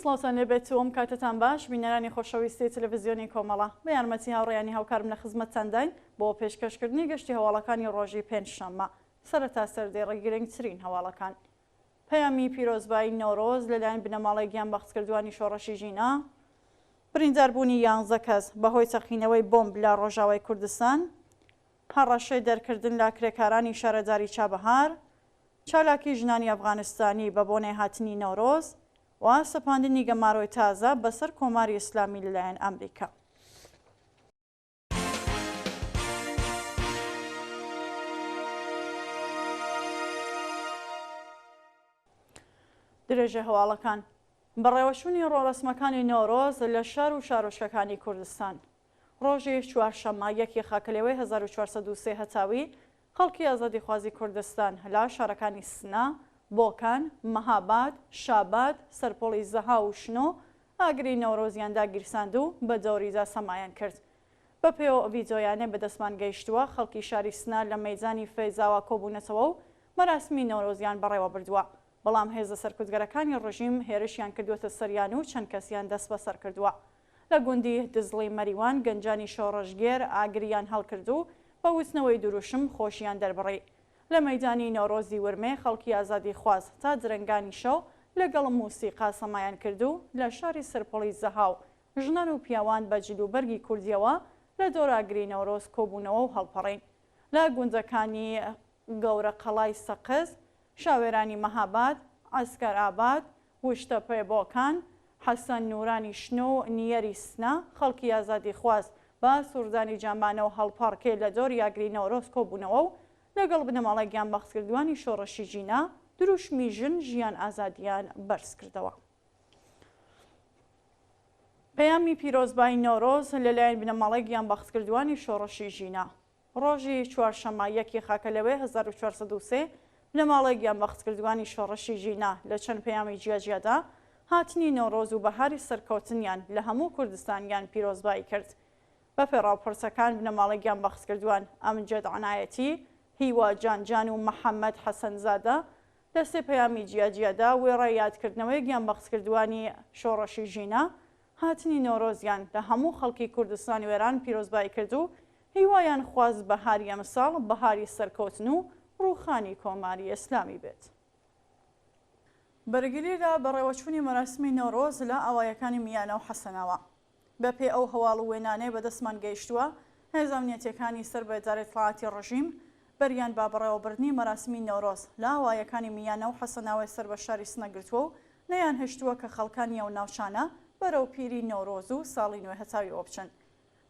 سڵاوتان لێبێت و ئەم کاتەتان باش بینەرانی خۆشەویستی تەلەڤزیۆنی کۆمەڵە بە یارمەتی هاوڕێیانی هاوکارم لە خزمەتتانداین بۆ پێشکەشکردنی گەشتی هەواڵەکانی ڕۆژی پێنجشەممە سەرەتا سەردێڕی گرنگترین هەواڵەکان پەیامی پیرۆزبایی نەورۆز لەلایەن بنەماڵەی گیانبەختکردووانی شۆڕشی ژینا، برینداربوونی یانزە کەس بەهۆی تەقینەوەی بۆمب لە ڕۆژاوای کوردستان، هەڕەشەی دەرکردن لە کرێکارانی شارەداری چابەهار، چالاکی ژنانی ئەفغانستانی بە بۆنەی هاتنی نەورۆز و سەپاندنی گەمارۆی تازە بەسەر کۆماری ئیسلامی لەلایەن ئەمریکا. درێژەی هەواڵەکان بەڕێوەچوونی ڕۆڕەسمەکانی نەورۆز لە شار و شارۆچکەکانی کوردستان ڕۆژی چوارشەممە یەکی خاکەلێوەی 1403 هەتاوی خەڵکی ئازادیخوازی کوردستان لە شارەکانی سنە، بۆکان، مەهاباد، شاباد، سەرپۆڵی زەهاو و شنۆ ئاگری نەورۆزیان داگیرساند و بە دەوریدا سەمایان کرد. بەپێی ئەو ڤیدیۆیانەی بەدەستمان گەیشتووە، خەڵکی شاری سنە لە مەیدانی فەیزاوا کۆبوونەتەوە و مەراسمی نەورۆزیان بەڕێوە بردووە، بەڵام هێزە سەرکوتگەرەکانی ڕژیم هێرشیان کردووەتە سەریان و چەند کەسیان دەستبەسەر کردووە. لە گوندی دزڵی مەریوان گەنجانی شۆڕشگێر ئاگریان هەڵکرد و بە وتنەوەی دروشم خۆشیان دەربڕی. لە مەیدانی نەورۆزی ورمێ خەڵکی ئازادیخواز تا درەنگانی شەو لەگەڵ موسیقا سەمایان کرد و لە شاری سەرپۆڵی زەهاو ژنان و پیاوان بە جلوبەرگی کوردییەوە لە دۆر ئاگری نەورۆز کۆبوونەوە و هەڵپەڕین لە گوندەکانی گەورە قەڵای سەقز، شاوێرانی مەهاباد، عەسکەرئاباد، وشتەپەێ بۆکان، حەسەن نوورانی شنۆ و نییەری سنە، خەڵکی ئازادیخواز بە سووڕدانی جامانە و هەڵپەڕکێ لە دەوری ئاگری نەورۆز کۆبوونەوە و لەگەڵ بنەماڵەی گیانبەختکردووانی شۆڕشی ژینا دروشمی ژن ژیان ئازادییان بەرز کردەوە. پەیامی پیرۆزبایی نەورۆز لەلایەن بنەماڵەی گیانبەختکردووانی شۆڕشی ژینا. ڕۆژی چوارشەممە یەکی خاکەلەوێ 1403، بنەماڵەی گیانبەختکردووانی شۆڕشی ژینا لە چەند پەیامی جیاجیادا هاتنی نەورۆز و بەهاری سەرکەوتنیان لە هەموو کوردستانیان پیرۆزبایی کرد. بەپێ ڕاپۆرتەکان بنەماڵەی گیانبەختکردووان ئەمجەد عەنایەتی، هیوا جانجان و محەمەد حەسەنزادە لە سێ پەیامی جیاجیادا وێڕای یادکردنەوەی گیانبەختکردووانی شۆڕشی ژینا، هاتنی نەورۆزیان لە هەموو خەڵکی کوردستان و ئێران پیرۆزبایی کرد و هیوایان خواست بەهاری ئەمساڵ بەهاری سەرکەوتن و ڕووخانی کۆماری ئیسلامی بێت. بەرگری لە بەڕێوەچوونی مەراسمی نەورۆز لە ئاوایەکانی میانە و حەسەناوا. بە پێی ئەو هەواڵ و وێنانەی بە دەستمان گەیشتووە، هێزە ئەمنیەتیەکانی سەر بە ئیدارەی ئیتڵاعاتی ڕژیم بەریان بە بەڕێوەبردنی مەراسمی نەورۆز لە ئاوایەکانی میانە و حەسەناوای سەر بە شاری سنە گرتووە و نەیانهێشتووە کە خەڵکانی ئەو ناوچانە بەرەو پیری نەورۆز و ساڵی نوێ هەتاویەوە بچن.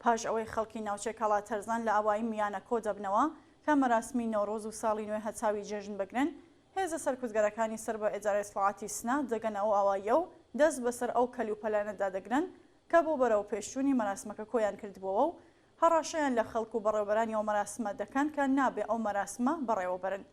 پاش ئەوەی خەڵکی ناوچەی کەڵاتەرزان لە ئاوایی میانە کۆ دەبنەوە کە مەراسمی نەورۆز و ساڵی نوێ هەتاوی جێژن بگرن، هێزە سەرکوتگەرەکانی سەر بە ئیدارەی ئیتڵاعاتی سنە دەگەنە ئەو ئاواییە و دەست بەسەر ئەو کەلوپەلانەدا دەگرن کە بۆ بەرەوپێشچوونی مەراسمەکە کۆیان کردبووەوە و هەڕەشەیان لە خەڵک و بەڕێوەبەرانی ئەو مەراسمە دەکەن کە نابێ ئەو مەراسمە بەڕێوەبەرن.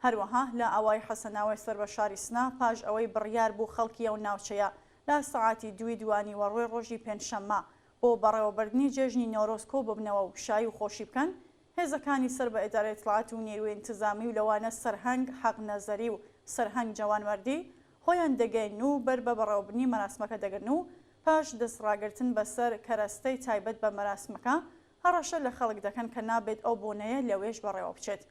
هەروەها لە ئاوایی حەسەناوای سەر بە شاری سنە پاش ئەوەی بڕیار بوو خەڵکی ئەو ناوچەیە لە سەعاتی دووی دوانیوەڕۆی ڕۆژی پێنجشەممە بۆ بەڕێوەبردنی جێژنی نەورۆز کۆ ببنەوە و شایی و خۆشی بکەن، هێزەکانی سەر بە ئیدارەی ئیتڵاعات و نیروی ئینتزامی و لەوانە سەرهەنگ حەق نەزەری و سەرهەنگ جەوانمەردی خۆیان دەگەیەنن و بەر بە بەڕێوەبردنی مەراسمەکە دەگرن و پاش دەستڕاگرتن بەسەر کەرەستەی تایبەت بە مەراسمەکە هەڕەشە لە خەڵک دەکەن کە نابێت ئەو بۆنەیە لەوێش بەڕێوە بچێت.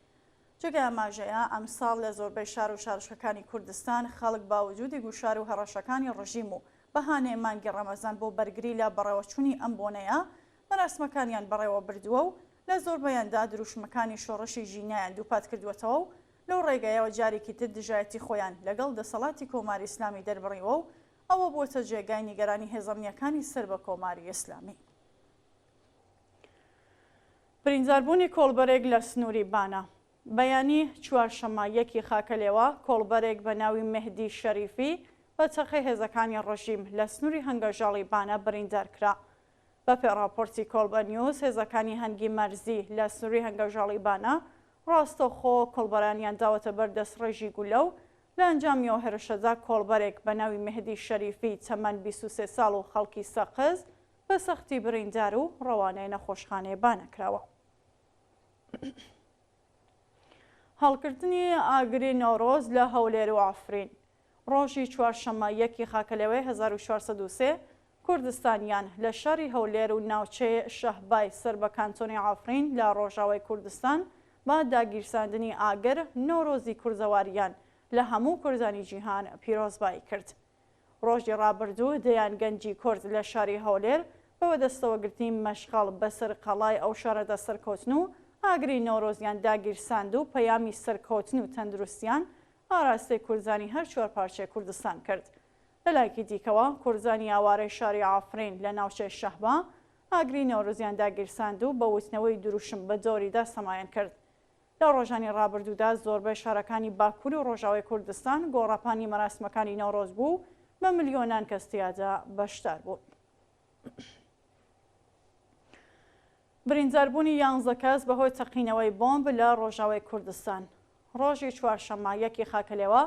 جێگای ئاماژەیە ئەمساڵ لە زۆربەی شار و شارۆچکەکانی کوردستان خەڵک باوجودی گوشار و هەڕەشەکانی ڕژیم و بەهانەی مانگی ڕەمەزان بۆ بەرگری لە بەڕێوەچوونی ئەم بۆنەیە مەراسمەکانیان بەڕێوە بردووە و لە زۆربەیاندا دروشمەکانی شۆڕشی ژینایان دووپات کردووەتەوە و لەو ڕێگایەوە جارێکی تر دژایەتی خۆیان لەگەڵ دەسەڵاتی کۆماری ئیسلامی دەربڕیوە و ئەوە بووەتە جێگای نیگەرانی هێزە ئەمنییەکانی سەر بە کۆماری ئیسلامی. برینداربوونی کۆڵبەرێک لە سنووری بانە. بەیانی چوارشەممە یەکی خاکەلێوە، کۆڵبەرێک بە ناوی مێهدی شەریفی بە چەقەی هێزەکانی ڕژیم لە سنووری هەنگەژاڵی بانە بریندار کرا. بەپێ ڕاپۆرتی کۆڵبەر نیوز، هێزەکانی هەنگی مەرزی لە سنووری هەنگەژاڵی بانە ڕاستەوخۆ کۆڵبەرانیان داوەتە بەر دەستڕێژی گولە و لە ئەنجامی ئەو هێرشەدا کۆڵبەرێک بە ناوی مێهدی شەریفی تەمەن 23 ساڵ و خەڵکی سەقز بە سەختی بریندار و ڕەوانەی نەخۆشخانەی بانە کراوە. هەڵکردنی ئاگری نەورۆز لە هەولێر و عەفرین. ڕۆژی چوارشەممە یەکی خاکەلێوەی 1403 کوردستانیان لە شاری هەولێر و ناوچەی شەهبای سەر بە کانتۆنی عەفرین لە ڕۆژاوای کوردستان بە داگیرساندنی ئاگر نەورۆزی کوردەواریان لە هەموو کوردانی جیهان پیرۆزبایی کرد. ڕۆژی ڕابردوو دەیان گەنجی کورد لە شاری هەولێر بە بەدەستەوەگرتنی مەشخەڵ بەسەر قەڵای ئەو شارەدا سەرکەوتن و ئاگری نەورۆزیان داگیرساند و پەیامی سەرکەوتن و تەندروستیان ئاراستەی کوردانی هەر چوارپارچەی کوردستان کرد. لەلایەکی دیکەوە، کوردانی ئاوارەی شاری عەفرین لە ناوچەی شەهبا ئاگری نەورۆزیان داگیرساند و بە وتنەوەی دروشم بە دەوریدا سەمایان کرد. لە ڕۆژانی ڕابردوودا زۆربەی شارەکانی باکوور و ڕۆژاوای کوردستان گۆڕەپانی مەراسمەکانی نەورۆز بوو و بە ملیۆنان کەس تیادا بەشدار بوون. برینداربوونی یانزە کەس بەهۆی تەقینەوەی بۆمب لە ڕۆژاوای کوردستان. ڕۆژی چوارشەممە یەکی خاکەلێوە،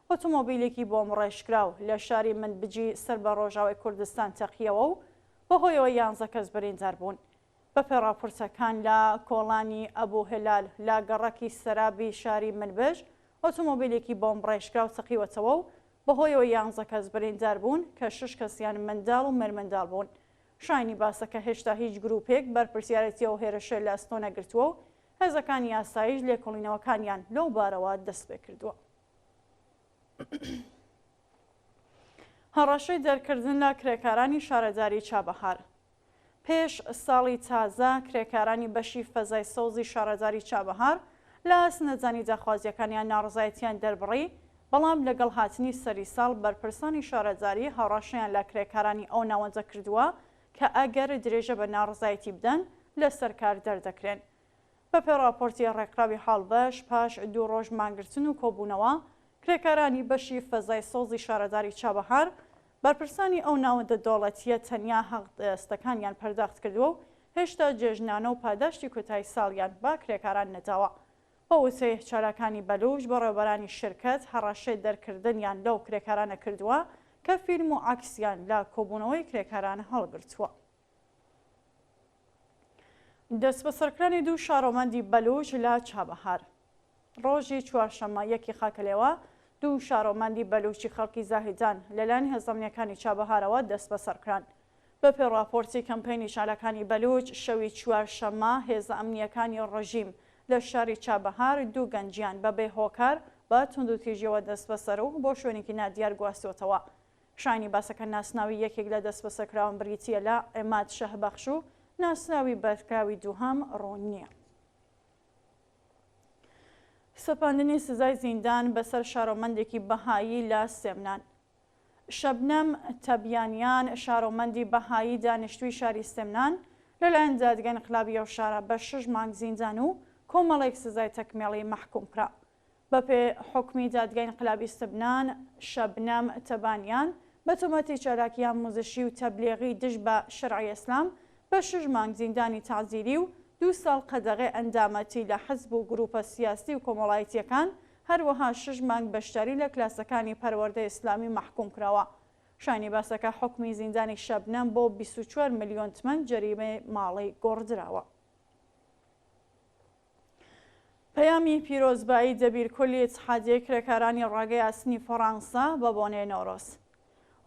ئۆتۆمۆبیلێکی بۆمبڕێژکراو لە شاری منبجی سەر بە ڕۆژاوای کوردستان تەقییەوە و بەهۆیەوە یانزە کەس بریندار بوون. بەپێی ڕاپۆرتەکان لە کۆڵانی ئەبو هلال لە گەڕەکی سەرابی شاری منبج ئۆتۆمۆبیلێکی بۆمبڕێژکراو تەقیوەتەوە و بەهۆیەوە یانزە کەس بریندار بوون کە شەش کەسیان منداڵ و مێرمنداڵ بوون. شایانی باسە کە هێشتا هیچ گرووپێک بەرپرسیارێتی ئەو هێرشەی لە ئەستۆ نەگرتووە و هێزەکانی ئاسایش لێکۆڵینەوەکانیان لەو بارەوە دەستپێکردووە. هەڕەشەی دەرکردن لە کرێکارانی شارەداری چابەهار. پێش ساڵی تازە کرێکارانی بەشی فەزای سەوزی شارەداری چابەهار لە سنەجانی داخوازییەکانیان ناڕەزایەتیان دەربڕی، بەڵام لەگەڵ هاتنی سەری ساڵ بەرپرسانی شارەداری هەڕەشەیان لە کرێکارانی ئەو ناوەندە کردووە کە ئەگەر درێژە بە ناڕەزایەتی بدەن لەسەر کار دەردەکرێن. بەپێ ڕاپۆرتی ڕێکخراوی حاڵبەش، پاش دوو ڕۆژ مانگرتن و کۆبوونەوە، کرێکارانی بەشی فەزای سەوزی شارەداری چابەهار، بەرپرسانی ئەو ناوەندە دەوڵەتییە تەنیا حەقدەستەکانیان پەرداخت کردووە و هێشتا جێژنانە و پاداشتی کۆتایی ساڵیان بە کرێکاران نەداوە. بە وتەی چالاکانی بەلووچ، بەڕێوەبەرانی شرکەت هەڕەشەی دەرکردنیان لەو کرێکارانە کردووە کە فیلم و عەکسیان لە کۆبوونەوەی کرێکاران هەڵگرتووە. دەستبەسەرکرانی دوو شارۆمەندی بەلووچ لە چابەهار. ڕۆژی چوارشەممە یەکی خاکەلێوە دوو شارۆمەندی بەلووچی خەڵکی زاهیدان لەلایەن هێزە ئەمنییەکانی چابەهارەوە دەستبەسەرکران. بەپێی ڕاپۆرتی کەمپەینی چالاکانی بەلووچ، شەوی چوارشەممە هێزە ئەمنییەکانی ڕژیم لە شاری چابەهار دوو گەنجیان بەبێ هۆکار بە توندوتیژیەوە دەستبەسەر و بۆ شوێنێکی نادیار گواستووەتەوە. شایانی باسە کە ناسناوی یەکێک لە دەستبەسەرکراوان بریتییە لە عێماد شەهبەخش و ناسناوی بەندکراوی دووهەم ڕوون نییە. سەپاندنی سزای زیندان بەسەر شارۆمەندێکی بەهایی لە سێمنان. شەبنەم تەبیانیان، شارۆمەندی بەهایی دانیشتووی شاری سێمنان، لەلایەن دادگای ئینقلابی ئەو شارە بە شەش مانگ زیندان و کۆمەڵێک سزای تەکمێڵی مەحکووم کرا. بەپێ حوکمی دادگای ئینقلابی سبنان، شەبنەم تەبانیان بە تۆمەتی چالاکی ئاموزشی و تەبلیغی دژ بە شەرعی ئیسلام بە شەش مانگ زیندانی تەعزیری و دوو ساڵ قەدەغەی ئەندامەتی لە حزب و گرووپە سیاسی و کۆمەڵایتییەکان، هەروەها شەش مانگ بەشداری لە کلاسەکانی پەروەردەی ئیسلامی مەحکووم کراوە. شایانی باسە کە حوکمی زیندانی شەبنەم بۆ 24 ملیۆن تمەن جەریمەی ماڵی گۆڕدراوە. پەیامی پیرۆزبایی دەبیر کولی ئیتحادیەی کرێکارانی ڕاگەی ئاسنی فەڕانسە بە بۆنەی نەورۆز.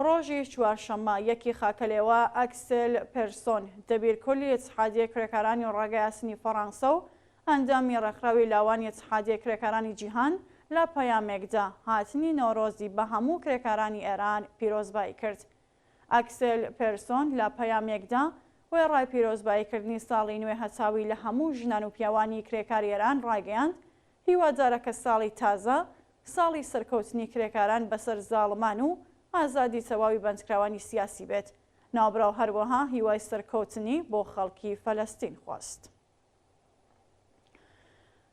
ڕۆژی چوارشەممە یەکی خاکەلێوە ئەکسێل پێرسۆن دەبیر کولی ئیتحادیەی کرێکارانی ڕاگەی ئاسنی فەڕانسە و ئەندامی ڕێکخراوی لاوانی ئیتحادیەی کرێکارانی جیهان لە پەیامێکدا هاتنی نەورۆزی بە هەموو کرێکارانی ئێران پیرۆزبایی کرد. ئەکسێل پێرسۆن لە پەیامێکدا وێڕای پیرۆزباییکردنی ساڵی نوێ هەتاوی لە هەموو ژنان و پیاوانی کرێکاری ئێران ڕایگەیاند، هیوادارە کە ساڵی تازە ساڵی سەرکەوتنی کرێکاران بەسەر زاڵمان و ئازادی تەواوی بەندکراوانی سیاسی بێت. ناوبراو هەروەها هیوای سەرکەوتنی بۆ خەڵکی فەلەستین خواست.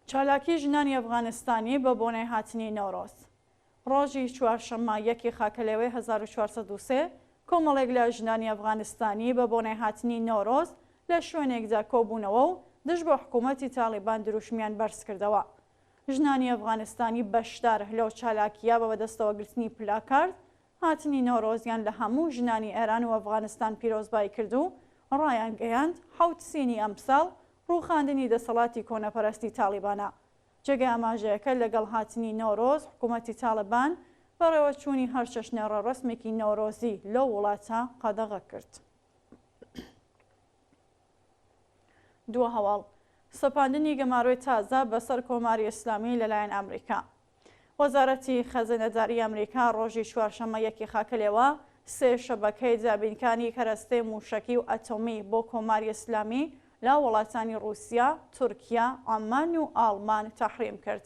چالاکی ژنانی ئەفغانستانی بە بۆنەی هاتنی نەورۆز. ڕۆژی چوارشەممە یەکی خاکەلێوەی 1403، کۆمەڵێک لە ژنانی ئەفغانستانی بە بۆنەی هاتنی نەورۆز لە شوێنێکدا کۆبوونەوە و دژ بە حکوومەتی تاڵیبان دروشمیان بەرزکردەوە. ژنانی ئەفغانستانی بەشدار لەو چالاکییە بە بەدەستەوەگرتنی پلاکارد هاتنی نەورۆزیان لە هەموو ژنانی ئێران و ئەفغانستان پیرۆزبایی کرد و ڕایانگەیاند، حەوت سینی ئەمساڵ ڕووخاندنی دەسەڵاتی کۆنەپەرستی تاڵیبانە. جێگەی ئاماژەیە کە لەگەڵ هاتنی نەورۆز حکوومەتی تاڵیبان بەڕێوەچوونی هەر چەشنە ڕێوڕەسمێکی نەورۆزی لەو وڵاتە قەدەغە کرد. دوا هەواڵ، سەپاندنی گەمارۆی تازە بەسەر کۆماری ئیسلامی لەلایەن ئەمریکا. وەزارەتی خەزێنەداری ئەمریکا ڕۆژی چوارشەممە یەکی خاکەلێوە سێ شەبەکەی دابینکانی کەرەستەی مووشەکی و ئەتۆمی بۆ کۆماری ئیسلامی لە وڵاتانی ڕووسیا، تورکیا، عەممان و ئاڵمان تەحریم کرد.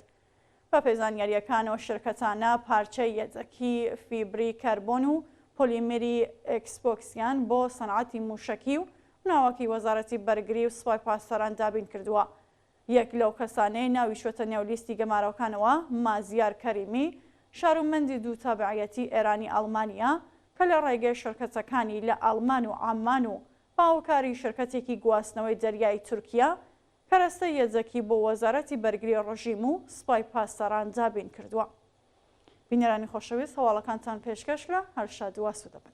بەپێی زانیارییەکان ئەو شرکەتانە پارچەی یەدەکی فیبری کەربۆن و پۆلیمری ئێکسپۆکسیان بۆ سەنعەتی مووشەکی و ناوەکی وەزارەتی بەرگری و سوپای پاسداران دابین کردووە. یەک لەو کەسانەی ناوی چووەتە نێو لیستی گەمارۆکانەوە مازیار کەریمی، شارومەندی دوو تابعیەتی ئێرانی ئەڵمانییە کە لە ڕێگەی شرکەتەکانی لە ئەڵمان و عەممان و بە هاوکاری شرکەتێکی گواستنەوەی دەریایی تورکیا کەرەستەی یەدەکی بۆ وەزارەتی بەرگری ڕژیم و سوپای پاسداران دابین کردووە. بینەرانی خۆشەویست هەواڵەکانتان پێشکەش کرا، هەر شاد و ئاسوودە بن.